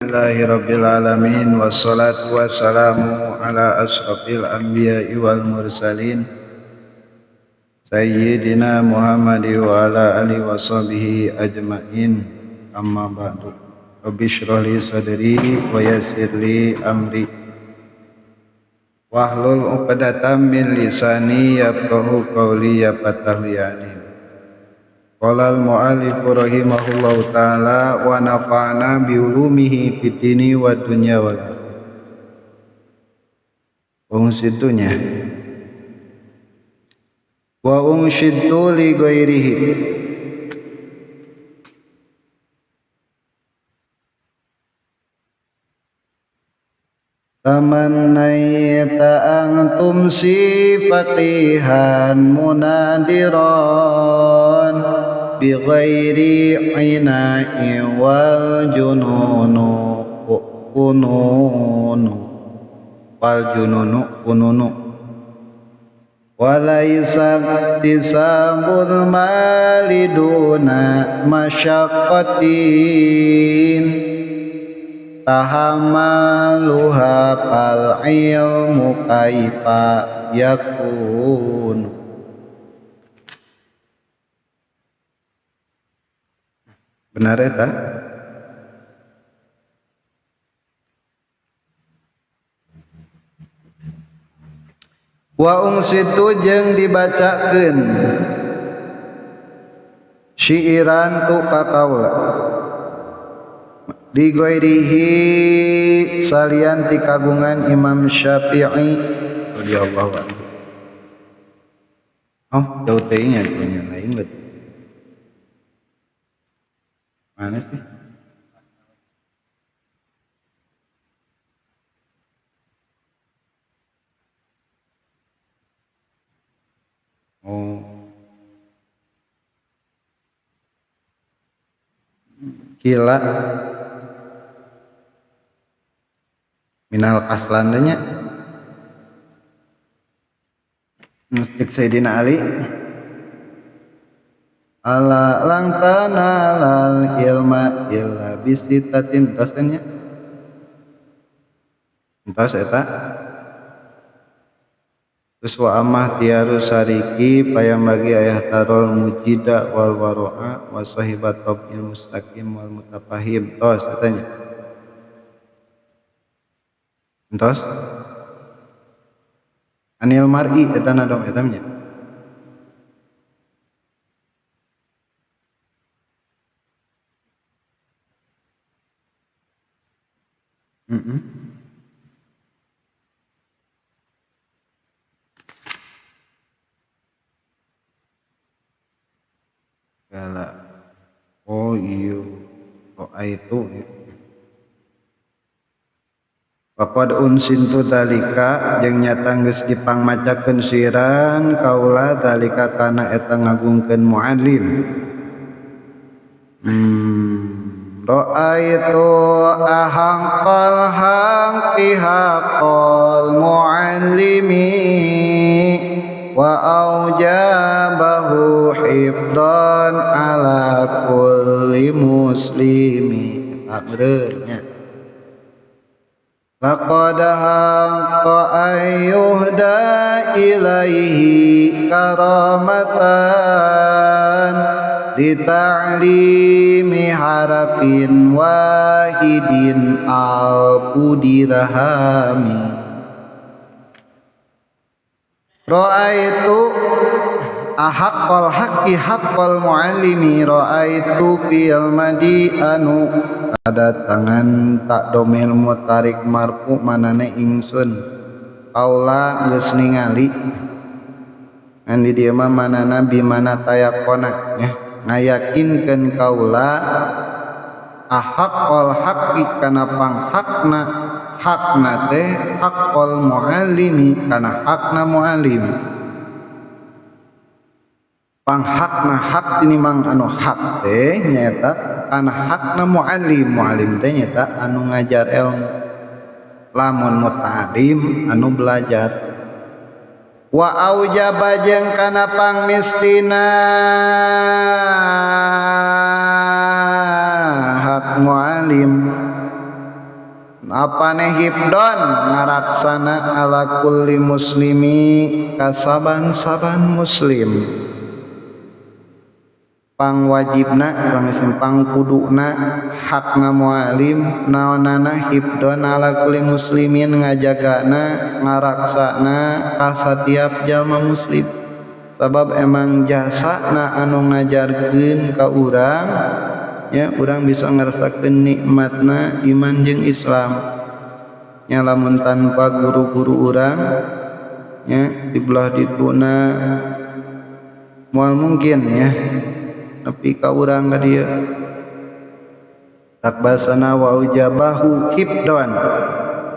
Alhamdulillahirabbil alamin wassalatu wassalamu ala asrofil anbiya'i wal mursalin sayyidina Muhammad wa ala alihi washabihi ajmain, amma ba'du. Rabbi shrah li sadri wa yassir li amri wahlul 'uqdatam min lisani yafqahu qawli ya fatahu ya alim. Qala al-mu'allif rahimahullahu ta'ala wa nafa'ana bi ulumihi fid dini wad dunya wal akhirah. Ungsitunya wa unshidtu li ghairihi. Tamannaita an tumsi faqihan munadiran bi ghairi ina'in wal jununu kununu wal jununu kununu walaysa tisabul mali duna masyaqqatin tahamaluha fal ilmu kaifa yakun. Benar eta? Wa ungsitu jeung dibacakeun syiiran tu ka kaula di ghairihi salian ti kagungan Imam Syafi'i radhiyallahu anhu. Oh, jauh teh nya lain berarti. Mana sih? Oh. Kila minal kaslandanya Masjid Sayyidina Ali ala lang tanalal ilma illa bisitatin tasnya entos eta. Terus wa amah tiaru sariki payam bagi ayah tarol mujida wal waro'a wa sahibat tab'il mustaqim wal mutafahim tos katanya entos anil mar'i eta nadom eta nya. Kala oh iya oh itu Waqad unsintu dalika jeung nyata geus dipangmacakeun siran kaula dalika kana eta ngagungkeun muallim. Ra'aitu ahaqal haqqi haqqal muallimi wa aujabahu hifdan ala kulli muslimi. Takdirnya laqad haqqa ayyuhda ilaihi karamatan lita'limi harafin wahidin al-qudirhami. Ra'aitu ahaqqal haqqi haqqal muallimi ra'aitu fil madi anu ada tangan tak domil mutarik marfu manane ingsun kaula geus ningali ngan di dieu mah manana bimana tayaqona nya ngayakinkeun kaula ahaqqal haqqi kana panghakna hakna teh haqqal muallimi kana hakna muallim panghakna hak ini mang anu hak teh nyaeta kana hakna muallim muallim teh nyaeta anu ngajar ilmu lamun muta'alim anu belajar wa aujaba jeung kana pangmistina hak muallim Apane hibdon ngaraksana ala kulli muslimi kasaban-saban muslim. Pangwajibna pang kuduna hakna mualim naonana hibdon ala kulli muslimin ngajagana ngaraksana ka satiap jalma muslim. Sabab emang jasana anu ngajarkeun ka urang ya, urang bisa ngerasakeun nikmatna iman jeung Islam. Nya lamun tanpa guru-guru urang nya di belah dituna moal mungkin ya nepi ka urang ka dieu. Takbasana wa ujabahu hibdon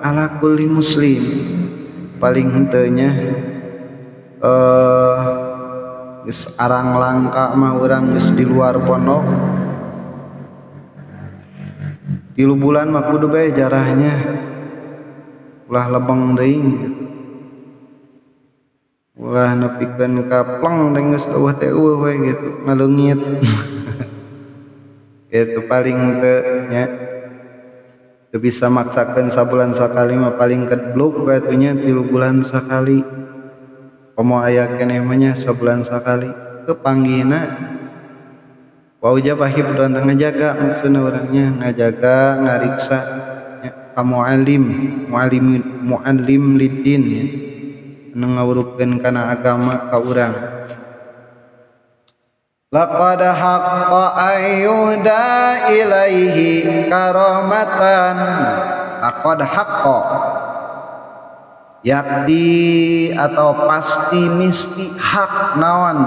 ala kulli muslim. Paling henteu nya geus arang langka mah urang geus di luar pondok. 3 bulan mah kudu bae jarahnya. Ulah lebeng deui. Ulah nepikeun ka pleng teh geus eueuh teh eueuh we gitu, ngaleungit. Itu paling teu nya. Teu bisa maksakeun sabulan sakali mah paling kedluk we atuh nya 3 bulan sakali. Komo aya keneh mah nya sabulan sakali. Teu panggihna. Wa ujaba hibdon ngajaga maksudna urangnya ngajaga ngariksa ya, ka muallim, muallim lidin ya. Anu ngawurukkeun kana agama ka urang. Laqad haqqa ayyuhda ilaihi karamatan. Laqad haqqa yakdi atau pasti misti hak naon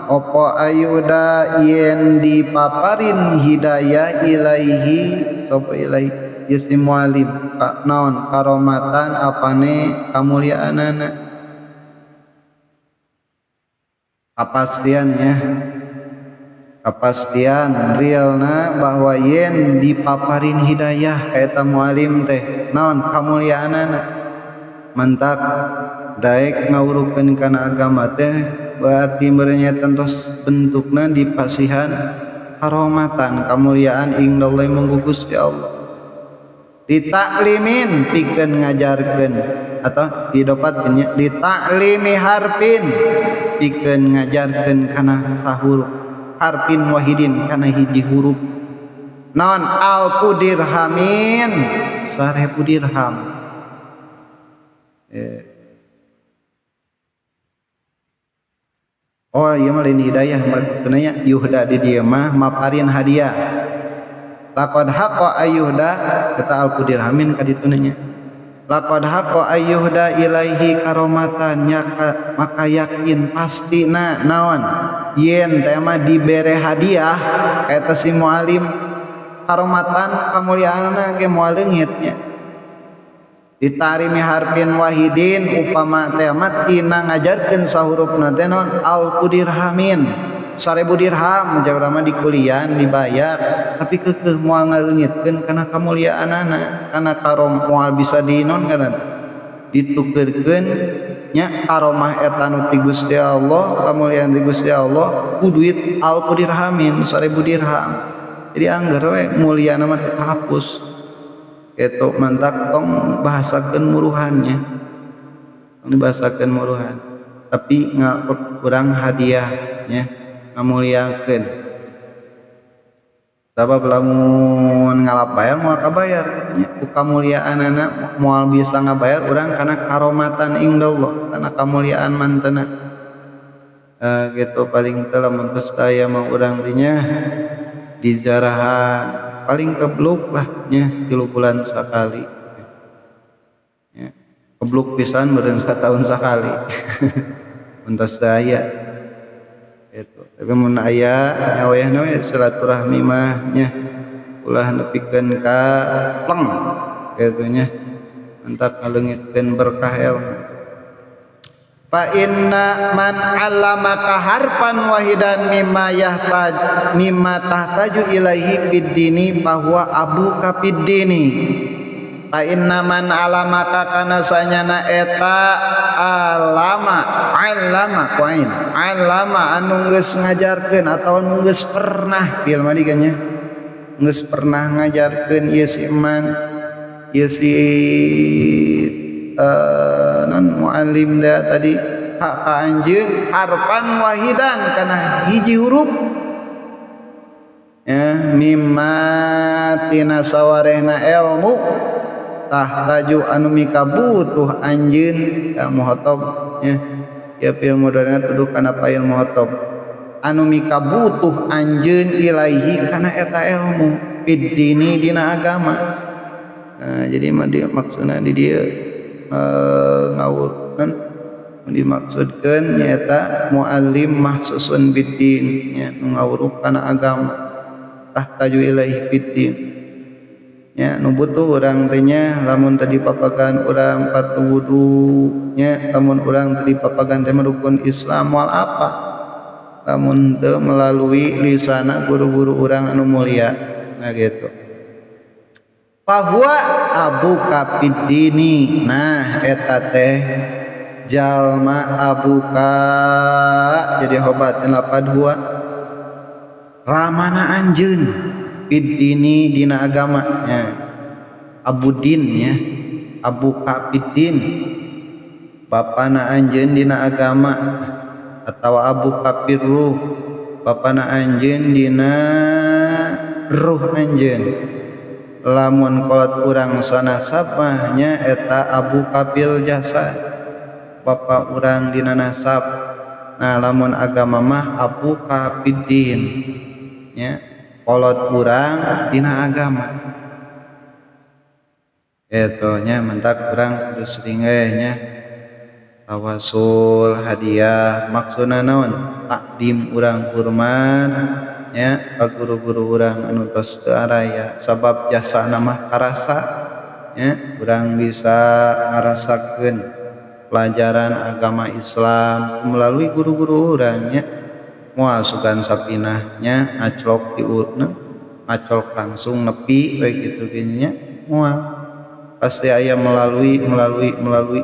opo ayuda yen dipaparin hidayah ilaihi sapa ilaihi yusni mualim naon karomatan apane kamuliaanana. Kapastian ya, kapastian realna bahwa yen dipaparin hidayah ka eta mualim teh naon kamuliaanana. Mantap daek ngawurukeun kana agama teh berarti merenya tentos bentukna dipasihan karomatan kamuliaan indallahi munggu Gusti Allah. Ditaklimin pikeun ngajarkeun atau didopatkeun nya ditaklimi harfin pikeun ngajarkeun kana sahuruf harfin wahidin kana hiji huruf naon alfu dirhamin 1000 dirham. Oh iya mah lain hidayah maksudna nya yuhda di dieu mah maparin hadiah. Laqad haqqa ayyuhda kata alfu dirhamin ka dituna nya. Laqad haqqa ayyuhda ilaihi karomatan nya maka yakin pastina naon yen teh mah dibere hadiah eta si mualim karomatan kamuliaanna ge moal leungit nya. Ditarimi harfin wahidin upama teh mah tina ngajarkeun sahurufna teh naon alfu dirhamin 1000 dirham jauh mah di kuliah dibayar tapi keukeuh moal ngaleungitkeun kana kamuliaanana kana karom moal bisa dinon kana ditukeurkeun nya karomah eta nu ti Gusti Allah kamuliaan ti Gusti Allah ku duit alfu dirhamin 1000 dirham. Jadi angger we muliana mah teu kahapus. Eta mantak tong bahasakeun muruhannya. Tong dibahasakeun muruhan. Tapi kurang hadiah nya ngamuliakeun. Sabab lamun ngalap bayar moal kabayar kitu nya. Ku kamuliaanana moal bisa ngabayar urang kana karomatan indallah, kana kamuliaan mantena. Gitu paling teh lamun geus aya mah urang teh nya dijarahan paling kebluk lah nya 3 bulan sakali nya kebluk pisan meureun satahun sakali entos aya itu. Tapi mun aya nya wayahna we silaturahmi mah nya ulah nepikeun ka pleng kitu nya entak ngaleungitkeun berkah ilmu. Fa inna man 'allamaka harfan wahidan mimma yahtaj mimma tahtaju ilaihi fid dini fa huwa abuka fid dini. Fa inna man 'allamaka kana sanyana eta alama 'allama qain 'allama anu geus ngajarkeun atawa anu geus pernah bil madi nya geus pernah ngajarkeun ieu si iman ieu si non muallim da tadi hak ka anjeun harfan wahidan kana hiji huruf ya mimma tina sawarehna ilmu tahtaju anu mikabutuh anjeun ka muhatab ya ya fil mudhari tuduh kana fa'il muhatab anu mikabutuh anjeun ilaihi kana eta ilmu fid dini dina agama. Nah, jadi mah dia maksudna di dieu ngawurkeun dimaksudkeun nyaeta muallim mahsusun biddin nya nu ngawuruk kana agama tahtaju ilaihi fiddin nya nu butuh urang teh nya lamun tadi papagan urang fardu wudu nya lamun urang tadi papagan teh rukun Islam moal apa lamun teu melalui lisana guru-guru urang anu mulia. Nah gitu. Fahuwa abuka fiddini, nah eta teh jalma abuka jadi hobat lapad huwa ramana anjeun fiddini dina agama nya abudin nya abuka fiddin bapana anjeun dina agama atau abuka firruh bapana anjeun dina ruh anjeun. Lamun kolot urang sanasab mah nya eta abu kafil jasa bapa urang dina nasab. Nah lamun agama mah abu kafiddin nya kolot urang dina agama eta nya mentak urang kudu sering nya tawasul hadiah maksudna naon takdim urang hormat nya ka guru-guru urang anu tos teu araya sabab jasana mah karasa nya urang bisa ngarasakeun pelajaran agama Islam melalui guru-guru urang nya moal sugan sapinah nya ngaclok di ngaclok langsung nepi we kitu ge nya moal pasti aya melalui melalui melalui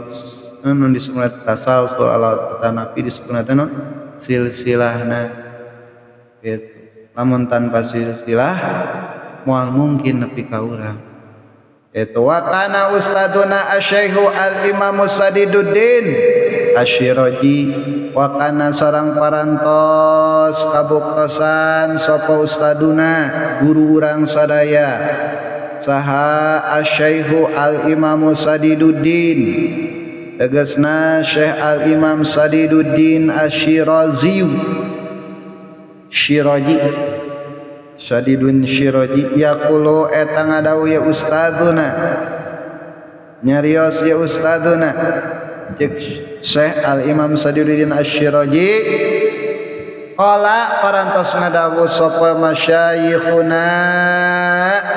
anu disebut tasalsul ala tanapi disebut teh silsilahna gitu. Lamun tanpa silsilah moal mungkin nepi ka urang. Itu wa kana ustaduna asy-syaikhu al-Imam Sadiduddin Asy-Syiraji wa kana sareng parantos kabuktosan sapa ustaduna guru urang sadaya saha asy-syaikhu al-Imam Sadiduddin tegasna Syekh al-Imam Sadiduddin Asy-Syirazi Syiraji Sadidun Syiraji yaqulu eta ngadawuh ya ustadzuna nyarios ya ustadzuna cek Syekh Al-Imam Sadiduddin Asy-Syiraji qala parantos ngadawuh sapa masyayikhuna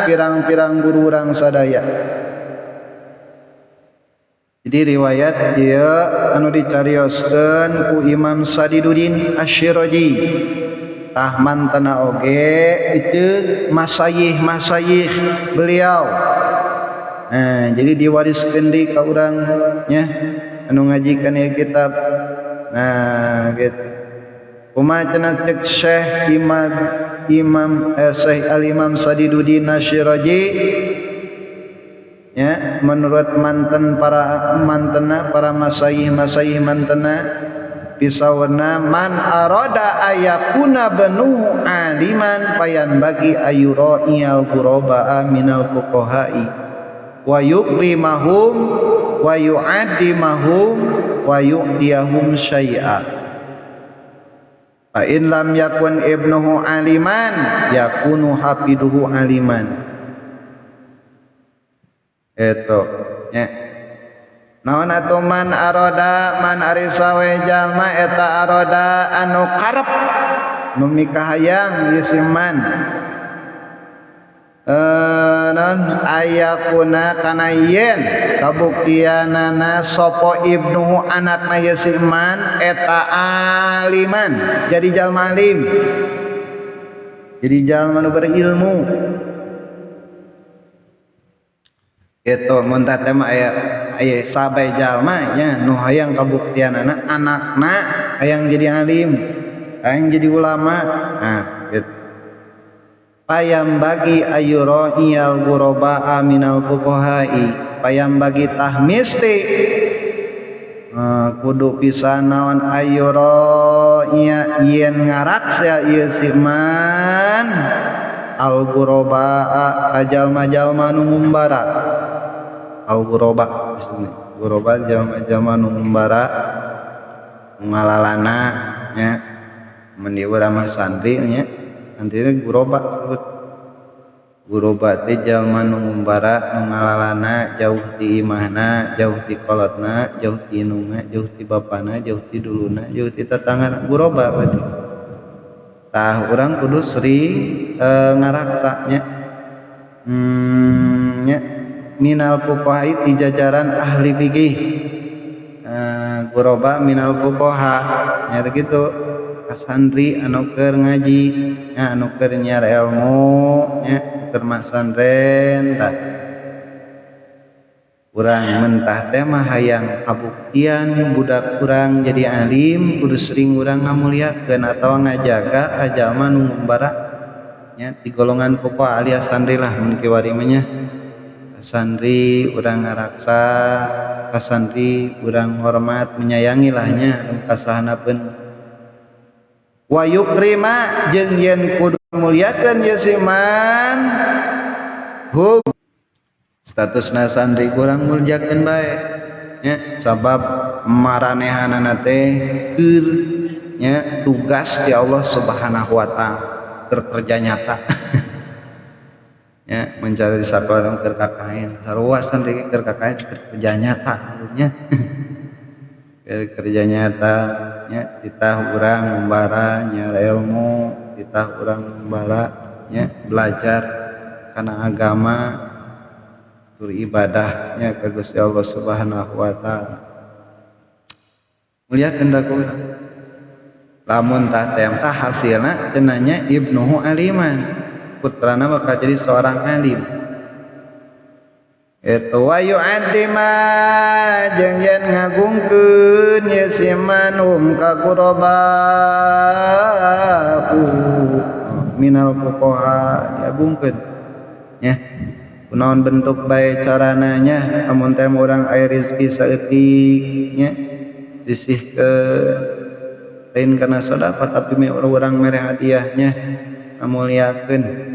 pirang-pirang guru urang sadaya. Jadi riwayat ieu anu dicarioskeun ku Imam Sadiduddin Asy-Syiraji tah mantena oge itu masayih-masayih beliau. Nah, jadi diwariskeun deui ka urang nya anu ngajikeun ieu kitab. Nah, gitu. Kumaha cenah cek Syekh Imam Imam Syekh Al-Imam Sadiduddin Asy-Syiraji ya, menurut manten para mantena para masayih-masayih mantena pisawarna man arada ayakuna benuhu aliman payan bagi ayura'iyal ghuraba minal fuqaha'i wa yukrimahum wa yu'addimahum wa yu'tiyahum syai'a fa in lam yakun ibnuhu aliman yakunu hafiduhu aliman. Eta nya naon atuh man arada man ari sawe jalma eta arada anu karep nu mikahayang ieu si man non ayakuna kana yen kabuktianana sapa ibnuhu anakna ieu si man eta aliman jadi jalma alim jadi jalma nu berilmu. Gitu mun teh mah aya aya sabai jalma nya nu hayang kabuktianana anakna hayang jadi alim hayang jadi ulama. Nah gitu. Payam bagi ayuro iyal ghuraba minal fuqahai payam bagi tah misti kudu pisan naon ayuro iya yen ngaraksa ieu si man al ghuraba ka jalma-jalma nu ngumbara al ghuraba ghuraba jalma-jalma nu ngumbara ngalalana nya mun di urang mah santri nya santri ghuraba sebut ghuraba teh jalma nu ngumbara nu ngalalana jauh ti imahna jauh ti kolotna jauh ti indungna jauh ti bapana jauh ti duluna jauh ti tatanggana ghuraba berarti tah urang kudu sri ngaraksa nya nya minal fuqaha ti jajaran ahli fikih ghuraba minal fuqaha nya kitu santri anu keur ngaji nya anu keur nyiar ilmu nya keur masantren tah urang mentah teh mah hayang kabuktian budak urang jadi alim kudu sering urang ngamuliakeun atawa ngajaga ka jalma nu ngumbara nya ti golongan fuqaha alias santri lah mun kiwari mah nya santri urang ngaraksa ka santri urang hormat menyayangi lah nya kasahana pun wa yukrima jeung yen kudu muliakeun ye si man hum statusna santri kurang muliakeun bae nya sabab maranehanana teh keur nya tugas di Allah Subhanahu wa taala keur kerja nyata nya mencari di sakola keur KKN sarua santri keur KKN keur kerja nyata nya kerja nyata nya titah urang ngumbara nyiar ilmu titah urang ngumbara nya belajar kana agama tur ibadahnya ka Gusti Allah Subhanahu wa taala muliakeun da ku urang lamun tah teh tah hasilna cenah nya ibnuhu aliman putrana bakal jadi seorang alim. Itu wa yu'addima jeung yen ngagungkeun ye si man hum ka ghuraba minal fuqaha diagungkeun nya kunaon bentuk bae carana nya amun teh urang aya rezeki saeutik nya sisihkeun lain kana sedekah tapi me urang mere hadiahnya ngamuliakeun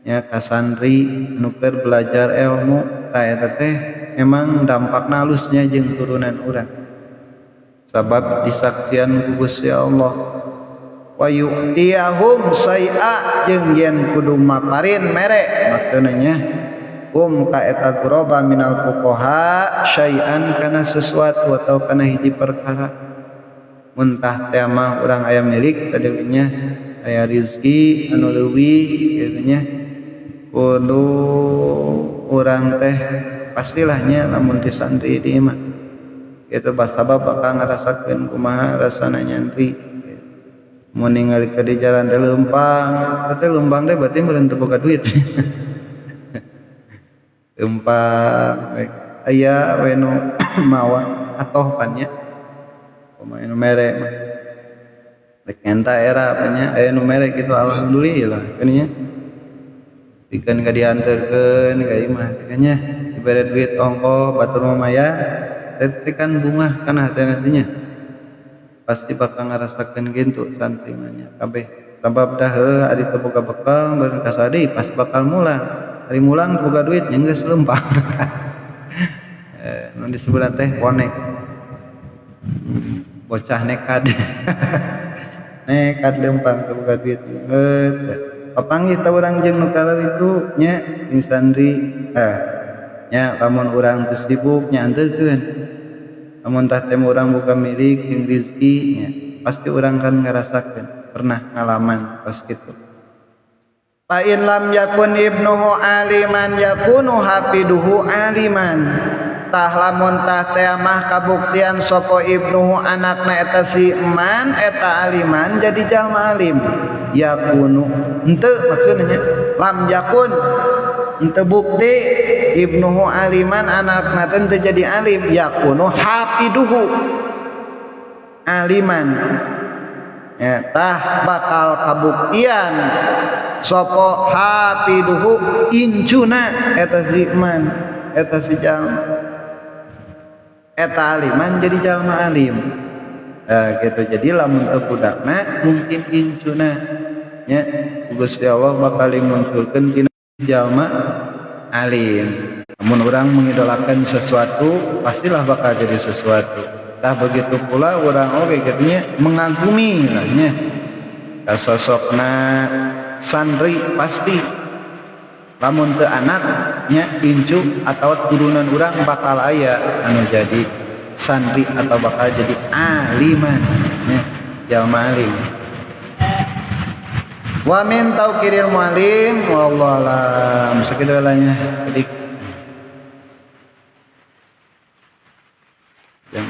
nya ka santri nu keur belajar ilmu ta eta teh emang dampakna alusnya jeung turunan urang sabab disaksian ku Gusti Allah wa yu'tiyahum say'a jeung yen kudu maparin mere maksudna nya hum ka eta ghuraba minal fuqaha syai'an kana sesuatu atau kana hiji perkara muntah teh mah urang aya milik tadi nya aya rezeki anu leuwih kitu nya kudu urang teh pastilahnya lamun ti santri di imah kitu basabab bakal ngarasakeun kumaha rasana nyantri mun ningali ke di jalan teh leumpang teh leumpang teh berarti meureun teu boga duit leumpang aya we nu mawa atoh pan nya kumaha nu mere mah rek ngenta era nya aya nu mere kitu alhamdulillah kan nya pikeun ka dianterkeun ka imah teh nya dibere duit ongkoh batur mah maya teh kan bungah kana hatena teh nya pasti bakal ngarasakeun kitu santri mah nya kabeh sabab dah heuh ari teu boga bekal meureun kasadi pas bakal mulang ari mulang teu boga duit nya geus leumpang nu disebutna teh bonek bocah nekat nekat leumpang teu boga duit papanggih ta urang jeung nu itu nya jeung santri nya lamun urang teu sibuk nya anterkeun lamun tah teh urang boga milik jeung rezeki nya pasti urang kan ngarasakeun pernah ngalaman pas kitu fa in lam yakun ibnuhu aliman yakunu hafiduhu aliman tah lamun tah teh mah kabuktian sapa ibnuhu anakna eta si man eta aliman jadi jalma alim yakunu henteu maksudna nya lam yakun henteu bukti ibnuhu aliman anakna teh henteu jadi alim yakunu hafiduhu aliman Ya, tah bakal kabuktian sapa hafiduhu incuna eta si man eta si jalma eta aliman jadi jalma alim. Gitu. Jadi lamun teu budakna mungkin incuna nya Gusti Allah bakal munculkeun dina jalma alim. Namun orang mengidolakan sesuatu pastilah bakal jadi sesuatu. Tah begitu pula orang oge kitu nya mengagumi lah nya ka sosokna santri pasti lamun teu anak nya incu atau turunan urang bakal aya anu jadi santri atau bakal jadi aliman nya jalma alim. Wa min tauqiril muallim wallahu alam. Sakitu nya kedik. Jam.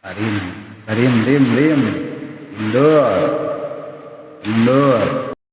Rim, rim, rim, rim, mundur, mundur.